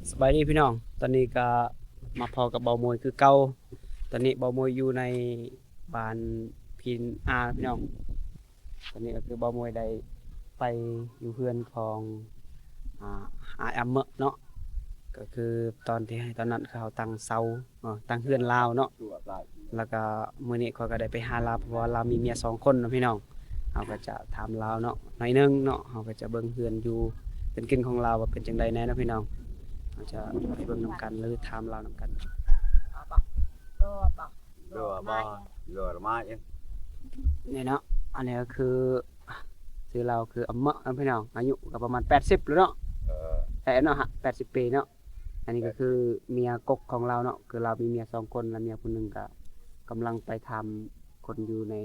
ສະບາຍດີພີ່ນ້ອງ, ຕອນນີ້ກໍມາພໍ້ກັບເບົາໂມຍຄືເກົ່າ. ຕອນນີ້ເບົາໂມຍຢູ່ໃນບ້ານພີນອາພີ່ນ້ອງ. ຕອນນີ້ກໍຄືເບົາໂມຍໄດ້ໄປຢູ່ເຮືອນຂອງ ອາ ອ້າຍອຳເມາະເນາະ, ກໍຄືຕອນທີ່ ຕອນນັ້ນເຂົາຕັ້ງເສົາ ເອີ ຕັ້ງເຮືອນລາວເນາະ. ແລ້ວກໍມື້ນີ້ຂ້ອຍກໍໄດ້ໄປຫາລາວ ເພາະວ່າລາວມີເມຍສອງຄົນເນາະພີ່ນ້ອງ. ເຮົາກໍຈະຖາມລາວເນາະ ໜ້ອຍໜຶ່ງເນາະ, ເຮົາກໍຈະເບິ່ງເຮືອນຢູ່ເປັນກິນຂອງລາວວ່າເປັນຈັ່ງໃດແດ່ເນາະພີ່ນ້ອງ. ເຮົາຈະໄປເບິ່ງນຳກັນ ຫຼືຖາມລາວນຳກັນ. ເດີມາ ເດີມາ ນີ້ເນາະ, ອັນນີ້ກໍຄືຊື່ລາວຄືອຳເມາະເນາະພີ່ນ້ອງ, ອາຍຸກໍປະມານແປດສິບແລ້ວເນາະ. ເອີ ແມ່ນເນາະ ແປດສິບປີເນາະ. ອັນນີ້ກໍຄືເມຍກົກຂອງລາວເນາະ, ຄືລາວມີເມຍສອງຄົນ ແລະເມຍຜູ້ໜຶ່ງກໍກຳລັງໄປຖາມຄົນຢູ່ໃນ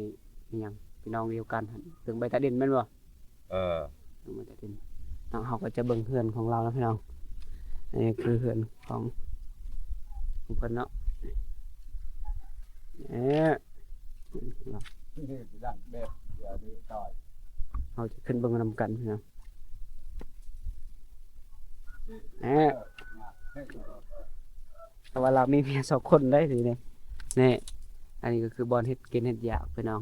ອີຫຍັງ ພີ່ນ້ອງດຽວກັນຫັ້ນ ເລື່ອງໃບຕາດິນແມ່ນບໍ່? ເອີ ເລື່ອງໃບຕາດິນເນາະ. ເຮົາກໍຈະເບິ່ງເຮືອນຂອງລາວເນາະພີ່ນ້ອງ. ອັນນີ້ຄືເຮືອນຂອງ ຂອງເພິ່ນເນາະ. ເອີ ເຮົາຈະຂຶ້ນເບິ່ງນຳກັນພີ່ນ້ອງ. ແນ່ ແຕ່ວ່າລາວມີເມຍສອງຄົນໄດ໋ນີ້. ແນ່ ອັນນີ້ກໍຄືບ່ອນເຮັດກິນເຮັດຢາກພີ່ນ້ອງ.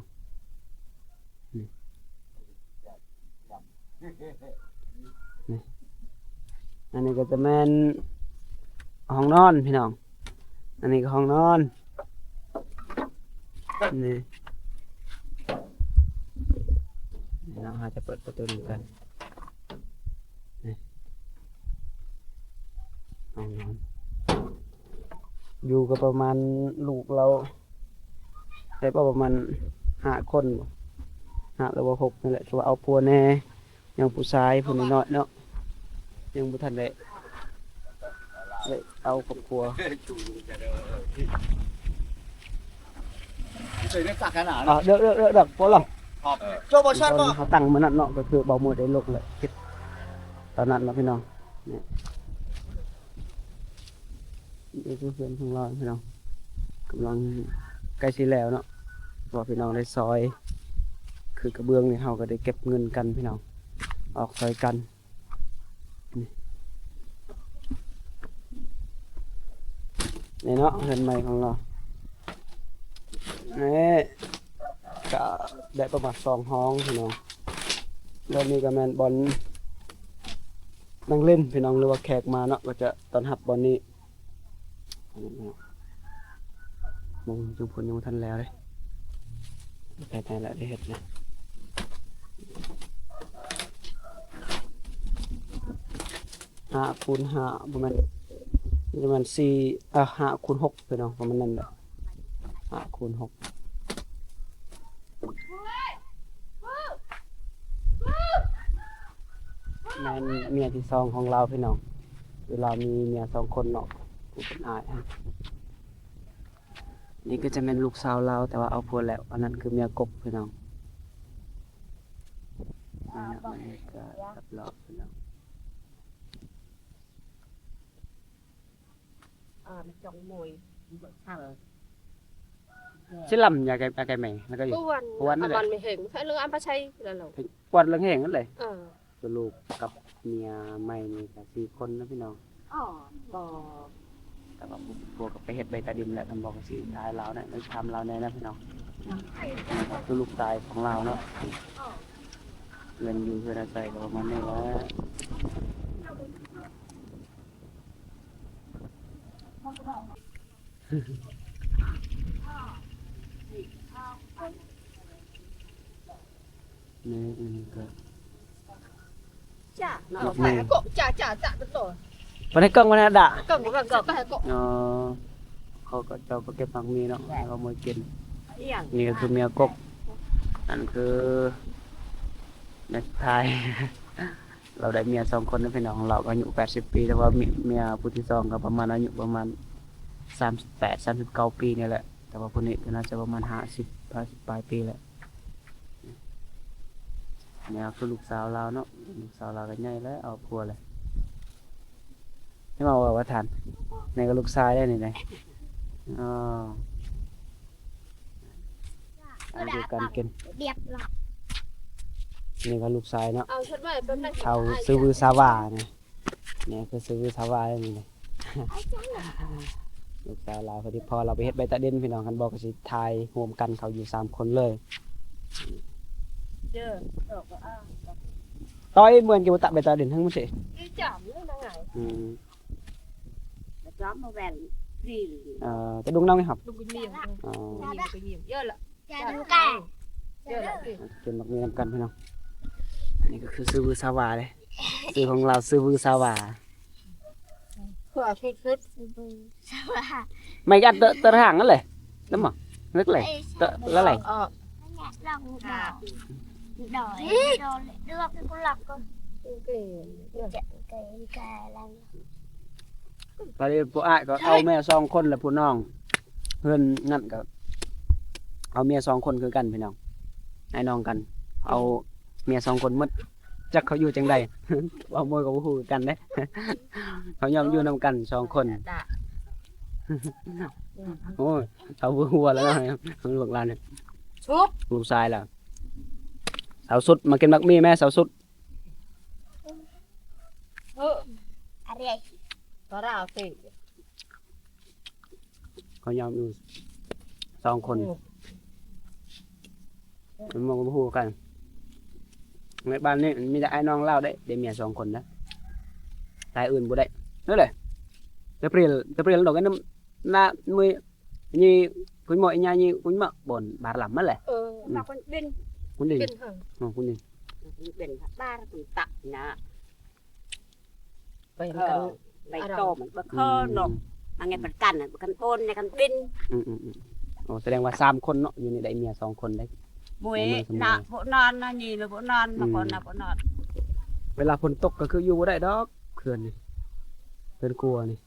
ນີ້ ນີ້ ອັນນີ້ກໍຈະແມ່ນຫ້ອງນອນພີ່ນ້ອງ. ອັນນີ້ກໍຫ້ອງນອນ. ນີ້ ນີ້ເນາະ, ເຮົາຈະເປີດປະຕູນຳກັນ. ນີ້ ຫ້ອງນອນ ຢູ່ກໍປະມານ ລູກລາວໄດ້ປະມານຫ້າຄົນ ຫ້າ ຫຼືວ່າຫົກນີ້ແຫຼະ, ຖືວ່າເອົາຜົວແດ່. ຍັງຜູ້ຊາຍຜູ້ນ້ອຍໆເນາະ, ຍັງບໍ່ທັນໄດ້ ໄດ້ເອົາຄອບຄົວ. ເດີກໆໆໆ ພໍລະ. ເຮົາຕັ້ງມື້ນັ້ນເນາະ, ກໍຄືເບົາໂມຍໄດ້ລົງແລ້ວ ເຮັດຕອນນັ້ນເນາະພີ່ນ້ອງ. ນີ້ ນີ້ຄືເຮືອນຂອງລາວພີ່ນ້ອງ, ກຳລັງໃກ້ຊິແລ້ວເນາະ, ເພາະວ່າພີ່ນ້ອງໄດ້ຊອຍ ຄືກະເບື້ອງນີ້ ເຮົາກໍໄດ້ເກັບເງິນກັນພີ່ນ້ອງ, ອອກຊ່ອຍກັນ. ນີ້ເນາະ ເຮືອນໃໝ່ຂອງລາວ. ນີ້ ກະໄດ້ປະມານສອງຫ້ອງພີ່ນ້ອງ. ແລ້ວນີ້ກໍແມ່ນບ່ອນນັ່ງຫຼິ້ນພີ່ນ້ອງ, ຫຼືວ່າແຂກມາເນາະ ກໍຈະຕ້ອນຮັບບ່ອນນີ້. ເບິ່ງຈຸ່ມພຸ້ນຍັງບໍ່ທັນແລ້ວເດ້, ໃກ້ໆແລ້ວໄດ້ເຮັດແລ້ວ. ຫ້າຄູນຫ້າ ບໍ່ແມ່ນ ປະມານສີ່ ເອີ ຫ້າຄູນຫົກ ພີ່ນ້ອງ, ປະມານນັ້ນແຫຼະ ຫ້າຄູນຫົກ. ແມ່ນເມຍທີສອງຂອງລາວພີ່ນ້ອງ, ຄືລາວມີເມຍສອງຄົນເນາະ, ຜູ້ເປັນອ້າຍ. ນີ້ກໍຈະແມ່ນລູກສາວລາວ ແຕ່ວ່າເອົາຜົວແລ້ວ, ອັນນັ້ນຄືເມຍກົກພີ່ນ້ອງ. ນີ້ນະ ບັນຍາກາດລອບໆ ພີ່ນ້ອງ. ອ່າ ຈອງມວຍ ເຊົາ ຊິລຳຢາກໄກ່ ຢາກໄກ່ແມ່ ແລ້ວກໍຢູ່ ກວນ ກວນນັ້ນແຫຼະ ອາມັນມີແຮງ ແຄ່ເລື່ອງອັນປະໄຊນັ້ນແຫຼະ ກວນເລື່ອງແຮງນັ້ນແຫຼະ. ເອີ ຄືລູກກັບເມຍໃໝ່ນີ້ກໍສີ່ຄົນນະພີ່ນ້ອງ. ອໍ ກໍ ແຕ່ວ່າພວກ ພວກກໍໄປເຮັດໃບຕາດິນແຫຼະ, ຄັນບໍ່ກໍຊິຖ່າຍລາວແດ່ ຖາມລາວແດ່ນະພີ່ນ້ອງ. ຄືລູກຊາຍຂອງລາວເນາະ, ເຮືອນຢູ່ເຮືອນອາໄສກໍປະມານນີ້ແຫຼະ. ນີ້ ອັນນີ້ກໍ ຈ້າ ເນາະ ແມ່ນ ກໍ ຈ້າ ຈ້າ ຈ້າ ໂຕ ປານໃດ ກ້ອງ ປານໃດ ດະ ກ້ອງ ກ້ອງ ກ້ອງ ກ້ອງ ອໍ ເຂົາກໍ ເຈົ້າກໍເກັບໝາກມີເນາະ ເອົາມາກິນ. ອີຫຍັງ ນີ້ກໍຄືເມຍກົກ ອັນຄື ແມ່ນທ້າຍ ລາວໄດ້ເມຍສອງຄົນເນາະພີ່ນ້ອງ, ລາວກໍອາຍຸແປດສິບປີ ແຕ່ວ່າເມຍ ເມຍຜູ້ທີສອງກໍປະມານ ອາຍຸປະມານສາມສິບແປດ ສາມສິບເກົ້າປີນີ້ແຫຼະ, ແຕ່ວ່າຜູ້ນີ້ກໍໜ້າຈະປະມານຫ້າສິບ ຫ້າສິບປາຍປີແຫຼະ. ນີ້ຄືລູກສາວລາວເນາະ, ລູກສາວລາວກໍໃຫຍ່ແລ້ວ ເອົາຜົວແລ້ວ. ເຫັນບໍ່ວ່າ ວ່າທ່ານ ນີ້ກໍລູກຊາຍໄດ໋ນີ້ນະ. ອໍ ອັນດຽວກັນກິນ ດຽບລະ ນີ້ກໍລູກຊາຍເນາະ, ເອົາເຮັດໄວ້ແບບນັ້ນ ເຖົ້າຊື່ວືຊາວານີ້. ນີ້ຄືຊື່ວືສາວານີ້ ລູກສາວລາວ ພໍດີພໍ່ລາວໄປເຮັດໃບຕາເດັນພີ່ນ້ອງ ຄັນບໍ່ກໍຊິຖ່າຍຮ່ວມກັນ ເຂົາຢູ່ສາມຄົນເລີຍ. ເດີ ຕໍ່ຍເໝືອນກັບຕະໃບຕາເດັນທັງໝົດເສ. ອືມ ຈອມມາແວ່ນ ເອີ ຕະດຸງນ້ອງນີ້ຄັບ. ອໍ ກິນໝາກມີນຳກັນພີ່ນ້ອງ. ອັນນີ້ກໍຄືຊື່ວືສາວາເດ້ ຊື່ຂອງລາວຊື່ວືສາວາ. ຂົວສຸດໆ ສາວາ ໄມ້ກັດເຕີ ເຕີຮ່າງນັ້ນແຫຼະ ນຳໝໍ ເລິກເລີຍ ເຕີລະໄລ ອອກ ດອຍ ດອຍ ດອຍ ດອຍ ໂອເຄ ໄປເລີຍ. ຜູ້ອ້າຍກໍເອົາເມຍສອງຄົນ ແລະຜູ້ນ້ອງເຮືອນນັ້ນກໍເອົາເມຍສອງຄົນຄືກັນພີ່ນ້ອງ ອ້າຍນ້ອງກັນ ເອົາເມຍສອງຄົນໝົດ. ຈັກເຂົາຢູ່ຈັ່ງໃດ ເວົ້າມວຍກໍບໍ່ຮູ້ຄືກັນເດ້ ເຂົາຍອມຢູ່ນຳກັນສອງຄົນ. ໂອ້ຍ ເຂົາຫົວແລ້ວເນາະ ລູກຫຼານນີ້ ສຸກ ລູກຊາຍລະ ສາວສຸດ ມາກິນໝາກມີແມ່ ສາວສຸດ. ເອີ ອາເຣຍ ກະລາວເຕ ເຂົາຍອມຢູ່ສອງຄົນ ໂອ້ ມັນບໍ່ຮູ້ກັນ. ໃນບ້ານນີ້ມີແຕ່ອ້າຍນ້ອງລາວໄດ້ ໄດ້ເມຍສອງຄົນນະ ລາຍອື່ນບໍ່ໄດ້. ນັ້ນແຫຼະ ຕະເປຣຍ ຕະເປຣຍດອກນັ້ນ ນະ ມື້ນີ້ຄຸນໝໍອີຫຍັງນີ້ ຄຸນໝໍບ່ອນບາດລຳນັ້ນແຫຼະ. ເອີ ມາຄົນເປັນ ຄົນເປັນ ເປັນ ເອີ ຄົນເປັນ ເປັນບາດ ຄົນຕັກນະ. ໄປນຳກັນ ເອີ ໄປຕໍ່ມັນບໍ່ເຄີເນາະ ອືມ ອັນນີ້ປະກັນ ປະກັນໂອນໃນຄັນບິນ. ອືມໆໆ ໂອ້ ສະແດງວ່າສາມຄົນເນາະ ຢູ່ນີ້ໄດ້ເມຍສອງຄົນເດ້. ໂອ້ຍ ນະ ພວກນອນນະ ນີ້ນະ ພວກນອນ ອືມ ມາກ່ອນນະ ພວກນອນ. ເວລາຝົນຕົກກໍຄືຢູ່ບໍ່ໄດ້ດອກ ເຮືອນນີ້ ເຮືອນຄົວນີ້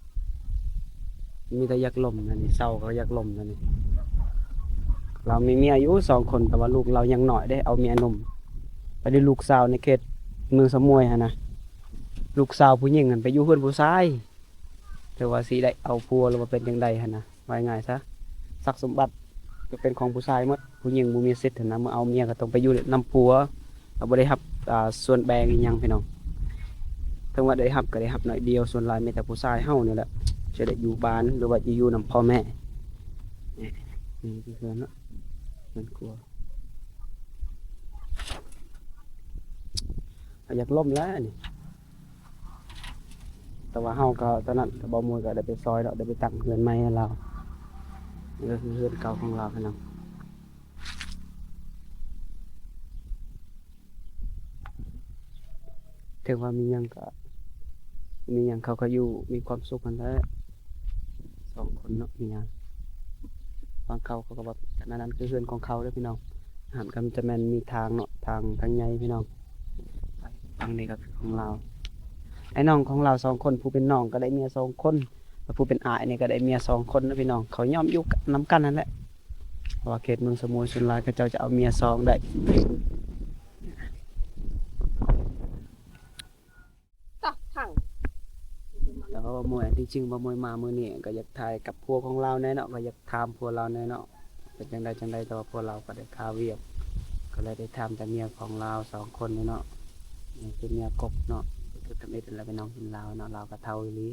ມີແຕ່ຢາກລົມນະນີ້ ເຊົ່າກໍຢາກລົມນະນີ້. ລາວມີເມຍຢູ່ສອງຄົນ ແຕ່ວ່າລູກລາວຍັງນ້ອຍເດ້ ເອົາເມຍໜຸ່ມ. ໄປໄດ້ລູກສາວໃນເຂດເມືອງສະໝວຍຫັ້ນນະ ລູກສາວຜູ້ຍິງຫັ້ນໄປຢູ່ເຮືອນຜູ້ຊາຍ ແຕ່ວ່າຊິໄດ້ເອົາຜົວ ຫຼືວ່າເປັນຈັ່ງໃດຫັ້ນນະ ວ່າງ່າຍຊະ ຊັບສົມບັດກໍເປັນຂອງຜູ້ຊາຍໝົດ. ຜູ້ຍິງບໍ່ມີສິດຫັ້ນນະ ເມື່ອເອົາເມຍກໍຕ້ອງໄປຢູ່ນຳຜົວ ກໍບໍ່ໄດ້ຮັບ ອ່າ ສ່ວນແບ່ງອີຫຍັງພີ່ນ້ອງ. ເຖິງວ່າໄດ້ຮັບກໍໄດ້ຮັບໜ້ອຍດຽວ ສ່ວນຫຼາຍມີແຕ່ຜູ້ຊາຍເຮົານີ້ແຫຼະ ຈະໄດ້ຢູ່ບ້ານ ຫຼືວ່າຈະຢູ່ນຳພໍ່ແມ່. ນີ້ ນີ້ຄືເຮືອນເນາະ ເຮືອນຄົວ ກໍຢາກລົມແຫຼະນີ້. ແຕ່ວ່າເຮົາກໍຕອນນັ້ນກໍບໍ່ມີ ກໍໄດ້ໄປຊ່ອຍເນາະ ໄດ້ໄປຕັ້ງເຮືອນໃໝ່ໃຫ້ລາວ. ນີ້ກໍຄືເຮືອນເກົ່າຂອງລາວຫັ້ນນະ. ເຖິງວ່າມີຫຍັງກໍ ມີຫຍັງເຂົາກໍຢູ່ມີຄວາມສຸກຫັ້ນແຫຼະ ສອງຄົນເນາະ ມີຫຍັງ. ບາງເຂົາ ເຂົາກໍວ່າ ອັນນັ້ນຄືເຮືອນຂອງເຂົາເດີ້ພີ່ນ້ອງ. ຫັ້ນກໍຈະແມ່ນມີທາງເນາະ ທາງ ທາງໃຫຍ່ພີ່ນ້ອງ. ທາງນີ້ກໍຄືຂອງລາວ ໄອ້ນ້ອງຂອງລາວສອງຄົນ ຜູ້ເປັນນ້ອງກໍໄດ້ເມຍສອງຄົນ ແລະຜູ້ເປັນອ້າຍນີ້ກໍໄດ້ເມຍສອງຄົນນະພີ່ນ້ອງ. ເຂົາຍອມຢູ່ນຳກັນຫັ້ນແຫຼະ ເພາະວ່າເຂດເມືອງສະໝວຍສ່ວນຫຼາຍເຂົາເຈົ້າຈະເອົາເມຍສອງໄດ້. ຕະພັງ ແຕ່ວ່າບໍ່ມວຍ ທີ່ຈິງບໍ່ມວຍມາມື້ນີ້ກໍຢາກຖ່າຍກັບຜົວຂອງລາວແດ່ເນາະ ກໍຢາກຖາມຜົວລາວແດ່ເນາະ ເປັນຈັ່ງໃດຈັ່ງໃດ. ແຕ່ວ່າຜົວລາວກໍໄດ້ຄາວຽກ ກໍເລີຍໄດ້ຖາມແຕ່ເມຍຂອງລາວສອງຄົນນີ້ເນາະ. ນີ້ຄືເມຍກົກເນາະ ຄືທຳອິດຫັ້ນແຫຼະ ໄປນອນກິນລາວເນາະ. ລາວກໍເຖົ້າອີ່ຫຼີ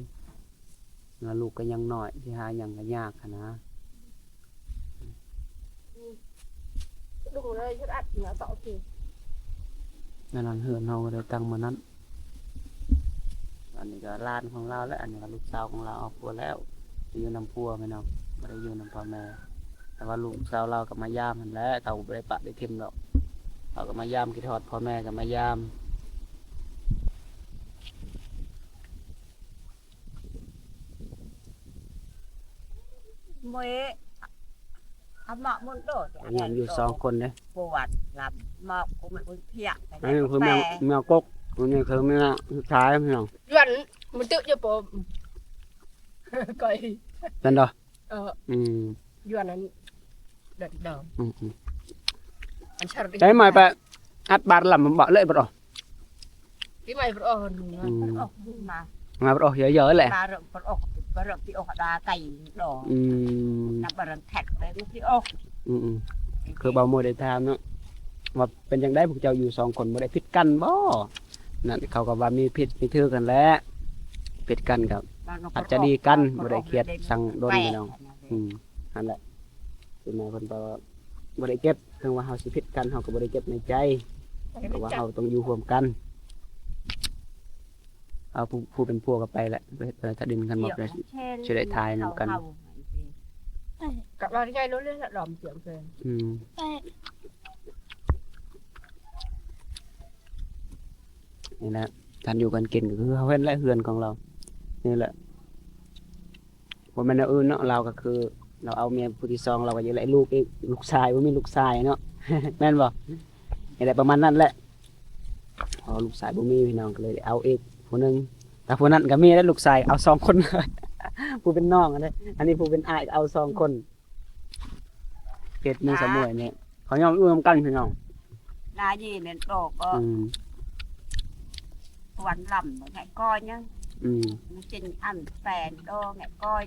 ແລ້ວລູກກໍຍັງນ້ອຍ ຊິຫາຫຍັງກໍຍາກຫັ້ນນະ. ດຸງເລີຍເຮັດອັດເໜືອເຕົາະຄື ນັ້ນ ເຮືອນເຮົາກໍໄດ້ຕັ້ງມື້ນັ້ນ. ອັນນີ້ກໍຫຼານຂອງລາວແຫຼະ ອັນນີ້ກໍລູກສາວຂອງລາວ ເອົາຜົວແລ້ວ ໄປຢູ່ນຳຜົວແມ່ນບໍ່ ບໍ່ໄດ້ຢູ່ນຳພໍ່ແມ່. ແຕ່ວ່າລູກສາວລາວກໍມາຢາມຫັ້ນແຫຼະ ເຂົາບໍ່ໄດ້ປະໄດ້ຖິ້ມດອກ ເຂົາກໍມາຢາມ ຄິດຮອດພໍ່ແມ່ກໍມາຢາມ. ເມຍ ອາໝອກມຸນໂດດ ຍາມຢູ່ສອງຄົນເດ້ ປວດລຳໝອກ ກູແມ່ນອຸນພຽກ ອັນນີ້ຄືແມວ ແມວກົກ ອັນນີ້ຄືແມວສຸດທ້າຍພີ່ນ້ອງ. ຍວນມັນຕຶຢູ່ປອມ ກ່ອຍ ແມ່ນບໍ່? ເອີ ອືມ ຍວນນັ້ນ ດອກ ອືມໆ ອັນຊາ ໄດ້ມາໄປອັດບາດລຳບໍ່ເລີຍບໍ່? ທີ່ມາບໍ່ອອກ ອືມ ມາບໍ່ອອກເຍອະໆແຫຼະ ມາບໍ່ອອກ ບໍ່ອອກທີ່ອອກດາໄກ່ດອກ ອືມ ນຳບໍ່ທັນແທັກໄປທີ່ອອກ ອືມໆ ຄືເບົາໂມໄດ້ຖາມເນາະ ວ່າເປັນຈັ່ງໃດພວກເຈົ້າຢູ່ສອງຄົນ ບໍ່ໄດ້ຜິດກັນບໍ່? ນັ້ນເຂົາກໍວ່າມີຜິດມີຖືກຫັ້ນແຫຼະ ຜິດກັນກໍອາດຈະດີກັນ ບໍ່ໄດ້ຄຽດຊັງດົນພີ່ນ້ອງ. ອືມ ຫັ້ນແຫຼະ ຄືແມ່ເພິ່ນກໍບໍ່ໄດ້ເຈັບ ເຖິງວ່າເຮົາຊິຜິດກັນ ເຮົາກໍບໍ່ໄດ້ເຈັບໃນໃຈ ເພາະວ່າເຮົາຕ້ອງຢູ່ຮ່ວມກັນ. ເອົາ ຜູ້ ຜູ້ເປັນຜົວກໍໄປແຫຼະ ໄປເຮັດໄຮ່ໄປນາ ຖ້າດິນຄັນບໍ່ໄດ້ ຊິໄດ້ຖ່າຍນຳກັນ. ກັບວ່າໃຫຍ່ລົງເລີຍລະດອມສຽງເພິ່ນ. ອືມ ນີ້ນະ ການຢູ່ການກິນກໍຄືເຮົາເຫັນແຫຼະ ເຮືອນຂອງລາວນີ້ແຫຼະ. ບໍ່ແມ່ນແນວອື່ນເນາະ ລາວກໍຄືລາວເອົາເມຍຜູ້ທີສອງ ລາວກໍຢາກໄດ້ລູກອີກ ລູກຊາຍ ບໍ່ມີລູກຊາຍເນາະ ແມ່ນບໍ່? ນີ້ແຫຼະ ປະມານນັ້ນແຫຼະ ເພາະລູກຊາຍບໍ່ມີພີ່ນ້ອງ ກໍເລີຍໄດ້ເອົາອີກຜູ້ໜຶ່ງ. ແຕ່ຜູ້ນັ້ນກໍມີແລ້ວ ລູກຊາຍເອົາສອງຄົນ ຜູ້ເປັນນ້ອງອັນນີ້ ອັນນີ້ຜູ້ເປັນອ້າຍກໍເອົາສອງຄົນ. ເຂດເມືອງສະໝວຍນີ້ ເຂົາຍ້ອມຢູ່ນຳກັນພີ່ນ້ອງ. ນາຍນີ້ແມ່ນອອກ ອືມ ວັນລຳແງະກ້ອຍນະ. ອືມ ມັນເປັນອັນແປນໂຕແງະກ້ອຍ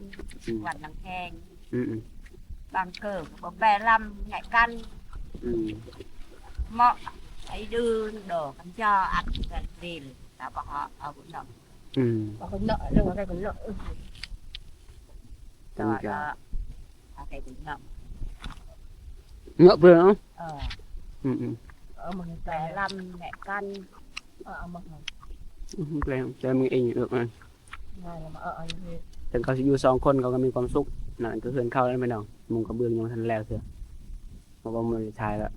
ອືມ ວັນລັງແຮງ. ອືມ ບາງເກີບກໍແປລຳແງະກັນ. ອືມ ເໝາະໄອ້ດືນດອກກັນຈາອັດກັນດີ ແຕ່ວ່າເອົາເນາະ. ອືມ ເອົາເນາະ ເລື່ອງວ່າໄດ້ເນາະ. ເອີ ຈັງຈະ ເອົາໄປເນາະ ເນາະເພິ່ນເນາະ. ເອີ ອືມໆ ເອົາມາແປລຳແລະກັນ. ເອົາ ເອົາມາ ອືມ ແປ ແປມືເອງເອີ ງ່າຍລະ ເອົາ ເອົາ ເຖິງເຂົາຊິຢູ່ສອງຄົນ ເຂົາກໍມີຄວາມສຸກ. ນັ້ນກໍເຮືອນເຂົາແລ້ວພີ່ນ້ອງ ມຸງກະເບື້ອງຍັງບໍ່ທັນແລ້ວເທື່ອ ເພາະວ່າມື້ສຸດທ້າຍແລ້ວ.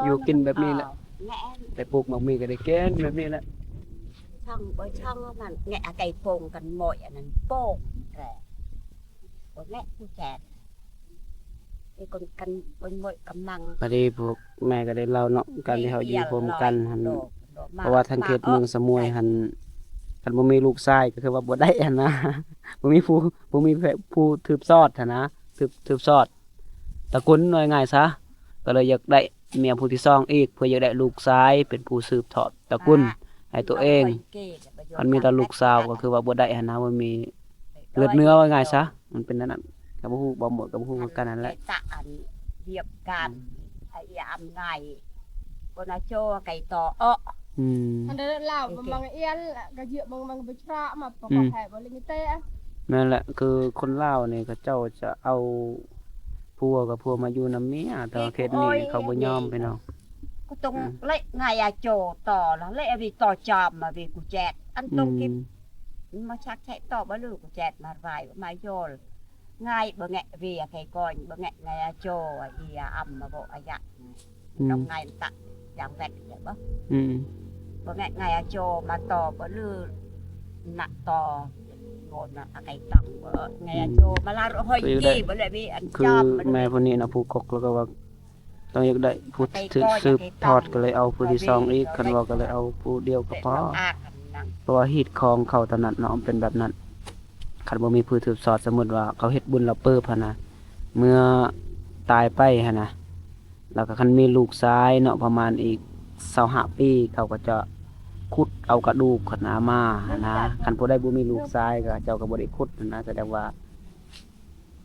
ຢູ່ກິນແບບນີ້ແຫຼະ ໄດ້ປູກໝາກມີກໍໄດ້ກິນແບບນີ້ແຫຼະ. ຊ່າງບໍ່ຊ່າງມັນແງະໄກ່ໂປ່ງກັນໝ້ອຍອັນນັ້ນໂປ່ງແຫຼະ ບໍ່ແງະຜູ້ແຈກ ໄອ້ຄົນກັນບໍ່ໝ້ອຍກຳລັງ. ພໍດີພວກແມ່ກໍໄດ້ເລົ່າເນາະ ການທີ່ເຮົາຢູ່ຮ່ວມກັນຫັ້ນ ເພາະວ່າທາງເຂດເມືອງສະໝວຍຫັ້ນ ຄັນບໍ່ມີລູກຊາຍກໍຄືວ່າບໍ່ໄດ້ຫັ້ນນະ ບໍ່ມີຜູ້ ບໍ່ມີຜູ້ສືບສອດຫັ້ນນະ ສືບ ສືບສອດ ຕະກຸນ ເວົ້າງ່າຍຊະ ກໍເລີຍຢາກໄດ້ເມຍຜູ້ທີສອງອີກ ເພື່ອຢາກໄດ້ລູກຊາຍເປັນຜູ້ສືບທອດຕະກຸນໃຫ້ຕົວເອງ. ຄັນມີແຕ່ລູກສາວກໍຄືວ່າບໍ່ໄດ້ຫັ້ນນະ ບໍ່ມີເລືອດເນື້ອ ເວົ້າງ່າຍຊະ ມັນເປັນແນວນັ້ນ. ກໍບໍ່ຮູ້ ບໍ່ໝົດກໍບໍ່ຮູ້ຄືກັນຫັ້ນແຫຼະ. ຕະອັນວຽກການ ອືມ ອາອຳງ່າຍ ບໍ່ນາໂຈໄກ່ຕໍ່ເອາະ. ອືມ ອັນເດີລາວມັນເອນກະເຍອະ ມັນມັນກໍໄປຊະມາປະກອບແທ້ບໍ່ລິມິເຕ. ແມ່ນແຫຼະ ຄືຄົນລາວນີ້ເຂົາເຈົ້າຈະເອົາ ຜົວກັບຜົວມາຢູ່ນຳເມຍ ແຕ່ວ່າເຂດນີ້ເຂົາບໍ່ຍອມພີ່ນ້ອງ. ກໍຕ້ອງເລະງາຍອາໂຈຕໍ່ລະ ເລະອາວິຕໍ່ຈອມມາວິກູແຈດ ອັນຕ້ອງກິນມາຊັກແທະຕໍ່ບໍ່ລືກູແຈດມາວາຍມາໂຍລ ງາຍບໍ່ແງະເວຍໄຄກ່ອນ ບໍ່ແງະງາຍອາໂຈ ອາອີອາອຳມາບໍ່ອາຍະ ອືມ ຕ້ອງງາຍຕະຢ່າງແວັດເດບໍ່. ອືມ ບໍ່ແງະງາຍອາໂຈມາຕໍ່ບໍ່ລື ນະຕໍ່ໂກນນະອາໄກຕັງເບີແງໂຈມາລາໂຮຍເກເບີແລະມີອັນຈອມ. ແມ່ຜູ້ນີ້ນະ ຜູ້ກົກແລ້ວກໍວ່າຕ້ອງຢາກໄດ້ຜູ້ສືບທອດ ກໍເລີຍເອົາຜູ້ທີສອງອີກ. ຄັນວ່າກໍເລີຍເອົາຜູ້ດຽວກໍພໍ ເພາະວ່າຮີດຄອງເຂົາຕອນນັ້ນເນາະ ມັນເປັນແບບນັ້ນ. ຄັນບໍ່ມີຜູ້ສືບທອດ ສົມມຸດວ່າເຂົາເຮັດບຸນແລ້ວເປີບຫັ້ນນະ ເມື່ອຕາຍໄປຫັ້ນນະ ແລ້ວກໍຄັນມີລູກຊາຍເນາະ ປະມານອີກຊາວຫ້າປີ ເຂົາກໍຈະຂຸດເອົາກະດູກຫັ້ນນະມາຫັ້ນນະ. ຄັນຜູ້ໃດບໍ່ມີລູກຊາຍ ເຂົາເຈົ້າກໍບໍ່ໄດ້ຂຸດຫັ້ນນະ. ສະແດງວ່າ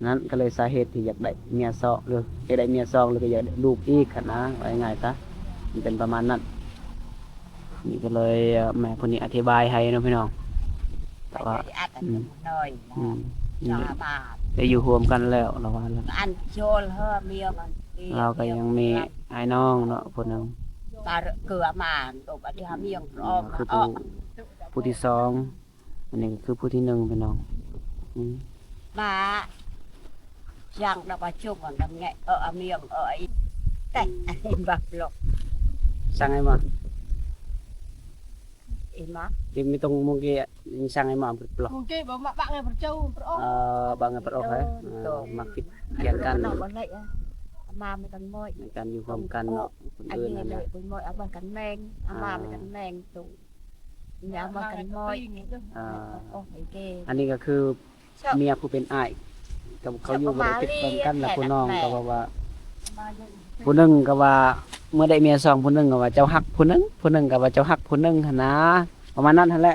ນັ້ນກໍເລີຍສາເຫດທີ່ຢາກໄດ້ເມຍສອງ ຫຼືຢາກໄດ້ເມຍສອງ ຫຼືກໍຢາກໄດ້ລູກອີກຫັ້ນນະ ເວົ້າງ່າຍໆຊະ ມັນເປັນປະມານນັ້ນ. ນີ້ກໍເລີຍ ແມ່ຜູ້ນີ້ອະທິບາຍໃຫ້ເນາະພີ່ນ້ອງ ແຕ່ວ່າ ອືມ ອືມ ໄດ້ຢູ່ຮ່ວມກັນແລ້ວ ລາວວ່າລະ ລາວກໍຍັງມີອ້າຍນ້ອງເນາະຜູ້ໜຶ່ງ ຄືຜູ້ ຜູ້ທີສອງ. ອັນນີ້ກໍຄືຜູ້ທີໜຶ່ງພີ່ນ້ອງ. ອືມ ມາ Yang dah pacung kan ngek, eh, amiang, eh, ai. Teh, ai bak lok. Sang ai ma. Ima. Di mi tong mungki sang ai ma blok. Mungki ba mak bak ngai percau, perok. Eh, bak ngai perok, eh. Mak kit kian kan. Ama mi kan moi. Kan yu hom kan no. Ai ni le moi abang kan meng. Ama mi kan meng tu. Ama kan moi. Ah. ອັນນີ້ກໍຄື ເມຍຜູ້ເປັນອ້າຍກັບເຂົາຢູ່ບໍ່ໄດ້ຕິດຕໍ່ກັນ ແລ້ວຜູ້ນ້ອງກໍເວົ້າວ່າ ຜູ້ໜຶ່ງກໍວ່າເມື່ອໄດ້ເມຍສອງ ຜູ້ໜຶ່ງກໍວ່າເຈົ້າຮັກຜູ້ໜຶ່ງ ຜູ້ໜຶ່ງກໍວ່າເຈົ້າຮັກຜູ້ໜຶ່ງຫັ້ນນາ ປະມານນັ້ນຫັ້ນແຫຼະ.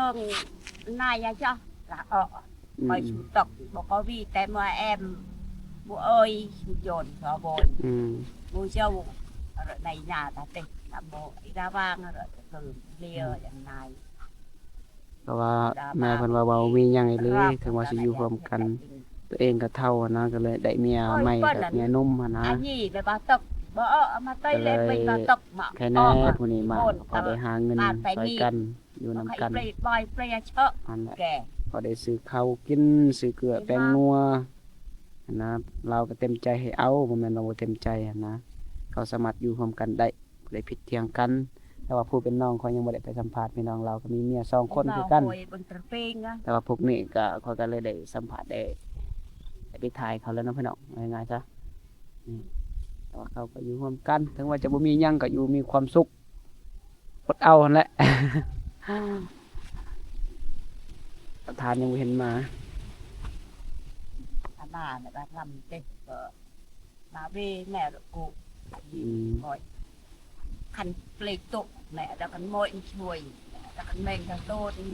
ອງນາຍຈະລາອອກ ອືມ ໄປສູ່ຕົກ ບໍ່ກໍວີແຕ່ມາແອມ ບໍ່ເອີຍສູ່ໂຈນຊອບອນ ອືມ ບໍ່ເຈົ້າໃນນາຕາເຕັກນຳບໍ່ອີລາວາງເກີມເລຍ ອືມ ຢ່າງນາຍ. ເພາະວ່າແມ່ເພິ່ນວ່າເວົ້າມີຫຍັງອີ່ຫຼີ ເຖິງວ່າຊິຢູ່ຮ່ວມກັນ ຕົວເອງກໍເຖົ້າຫັ້ນນະ ກໍເລີຍໄດ້ເມຍໃໝ່ ກໍເມຍໜຸ່ມຫັ້ນນະ ອັນນີ້ແບບວ່າຕົກ ບໍ່ເອົາມາເຕີຍເລີຍ ກໍເລີຍໄປຕົກມາ ໃຄແນ່ຜູ້ນີ້ມາ ກໍໄດ້ຫາເງິນຊ່ອຍກັນ ຢູ່ນຳກັນ ຫັ້ນແຫຼະ ພໍໄດ້ຊື້ເຂົ້າກິນ ຊື້ເກືອແປ້ງນົວຫັ້ນນະ ລາວກໍເຕັມໃຈໃຫ້ເອົາ ບໍ່ແມ່ນວ່າບໍ່ເຕັມໃຈຫັ້ນນະ ເຂົາສາມາດຢູ່ຮ່ວມກັນໄດ້ ບໍ່ໄດ້ຜິດຖຽງກັນ. ແຕ່ວ່າຜູ້ເປັນນ້ອງຂ້ອຍຍັງບໍ່ໄດ້ໄປສຳພາດພີ່ນ້ອງ ລາວກໍມີເມຍສອງຄົນຄືກັນ ແຕ່ວ່າພວກນີ້ກໍ ຂ້ອຍກໍເລີຍໄດ້ສຳພາດ ໄດ້ ໄດ້ໄປຖ່າຍເຂົາແລ້ວເນາະພີ່ນ້ອງ ເວົ້າງ່າຍໆຊະ ອືມ ແຕ່ວ່າເຂົາກໍຢູ່ຮ່ວມກັນ ເຖິງວ່າຈະບໍ່ມີຫຍັງກໍຢູ່ມີຄວາມສຸກ ອົດເອົາຫັ້ນແຫຼະ ປະທານຍັງບໍ່ເຫັນມາ ອາມາແລ້ວກໍລຳເຕັກກໍ ມາເວແມ່ລູກກູ ອືມ ຄັນເປລໂຕແມ່ ແລ້ວຄັນໂມຍຊ່ວຍ ແລ້ວຄັນແມງທັງໂຕ ອືມ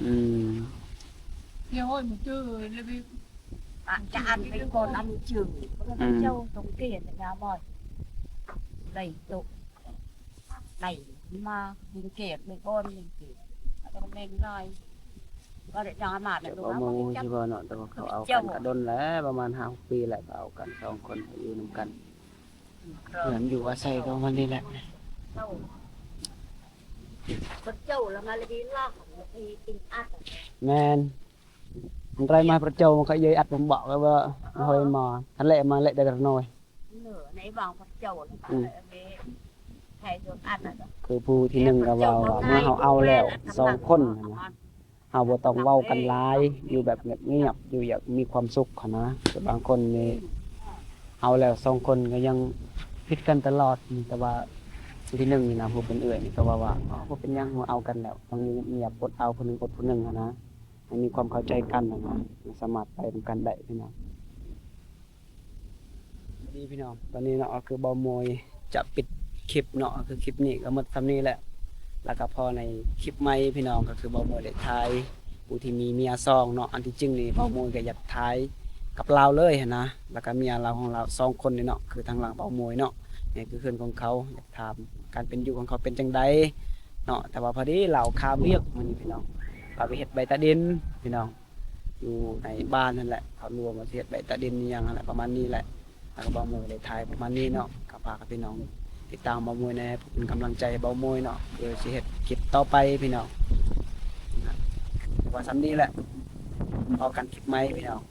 ເດຍໂອ້ຍ ມັນຈື່ເລີຍ ອາຈານເປັນຄົນອັນຈື່ ອືມ ເຈົ້າຕ້ອງເກດຍາບໍ່ ໄດ້ໂຕ ໄດ້ມາເປັນເກດເປັນບ່ອນເປັນເກດ ແລ້ວກໍແມ່ນຫຼາຍ ບໍ່ໄດ້ຈັງອາມາດ ເຈົ້າບໍ່ມາຮູ້ຊິບໍ່ເນາະ ແຕ່ວ່າເຂົາເອົາກັນກໍດົນແລ້ວ ປະມານຫ້າຫົກປີແລ້ວ ເຂົາເອົາກັນສອງຄົນ ຢູ່ນຳກັນ ເຮືອນຢູ່ອາໄສຂອງມັນນີ້ແຫຼະ ເຂົາເຈົ້າລະມາລະດີລາກ ແມ່ນ ມັນໄດ້ມາພະເຈົ້າ ມັນກໍເອີຍອັດ ຜົມບອກແລ້ວວ່າຫ້ອຍມາ ຄັນແລະມາແລະໄດ້ກະນ້ອຍ ໃນບາງພະເຈົ້າ ອືມ ຄືຜູ້ທີໜຶ່ງກໍເວົ້າວ່າ ເມື່ອເຮົາເອົາແລ້ວສອງຄົນຫັ້ນນະ ເຮົາບໍ່ຕ້ອງເວົ້າກັນຫຼາຍ ຢູ່ແບບງຽບໆ ຢູ່ຢ່າງມີຄວາມສຸກຫັ້ນນະ ແຕ່ບາງຄົນນີ້ເອົາແລ້ວສອງຄົນກໍຍັງຜິດກັນຕະຫຼອດ ແຕ່ວ່າຜູ້ທີໜຶ່ງນີ້ນະ ຜູ້ເປັນເອື້ອຍນີ້ກໍເວົ້າວ່າ ບໍ່ເປັນຫຍັງ ເຮົາເອົາກັນແລ້ວ ຕ້ອງຢູ່ງຽບໆ ອົດເອົາ ຜູ້ໜຶ່ງອົດຜູ້ໜຶ່ງຫັ້ນນະ ໃຫ້ມີຄວາມເຂົ້າໃຈກັນຫັ້ນນະ ສາມາດໄປນຳກັນໄດ້ພີ່ນ້ອງ. ດີພີ່ນ້ອງ ຕອນນີ້ເນາະ ກໍຄືບ່າວໂມຍຈະປິດຄລິບເນາະ ກໍຄືຄລິບນີ້ກໍໝົດສ່ຳນີ້ແຫຼະ ແລ້ວກໍພໍໃນຄລິບໃໝ່ພີ່ນ້ອງ ກໍຄືບ່າວໂມຍໄດ້ຖ່າຍຜູ້ທີ່ມີເມຍສອງເນາະ ອັນທີ່ຈິງນີ້ບ່າວໂມຍກໍຢາກຖ່າຍກັບລາວເລີຍຫັ້ນນະ ແລ້ວກໍເມຍລາວຂອງລາວສອງຄົນນີ້ເນາະ ຄືທາງຫຼັງບ່າວໂມຍເນາະ ນີ້ຄືເຮືອນຂອງເຂົາ ຢາກຖາມການເປັນຢູ່ຂອງເຂົາເປັນຈັ່ງໃດເນາະ ແຕ່ວ່າພໍດີລາວຄາວຽກມື້ນີ້ພີ່ນ້ອງ ລາວໄປເຮັດໃບຕາດິນພີ່ນ້ອງ ຢູ່ໃນບ້ານຫັ້ນແຫຼະ ເຂົາລວມວ່າຊິເຮັດໃບຕາດິນອີ່ຫຍັງຫັ້ນແຫຼະ ປະມານນີ້ແຫຼະ ແລ້ວກໍບ່າວໂມຍໄດ້ຖ່າຍປະມານນີ້ເນາະ ກໍຝາກໃຫ້ພີ່ນ້ອງຕິດຕາມບ່າວໂມຍແດ່ ເປັນກຳລັງໃຈໃຫ້ບ່າວໂມຍເນາະ ເພື່ອຊິເຮັດຄລິບຕໍ່ໄປພີ່ນ້ອງ ວ່າສ່ຳນີ້ແຫຼະ ພໍ້ກັນຄລິບໃໝ່ພີ່ນ້ອງ.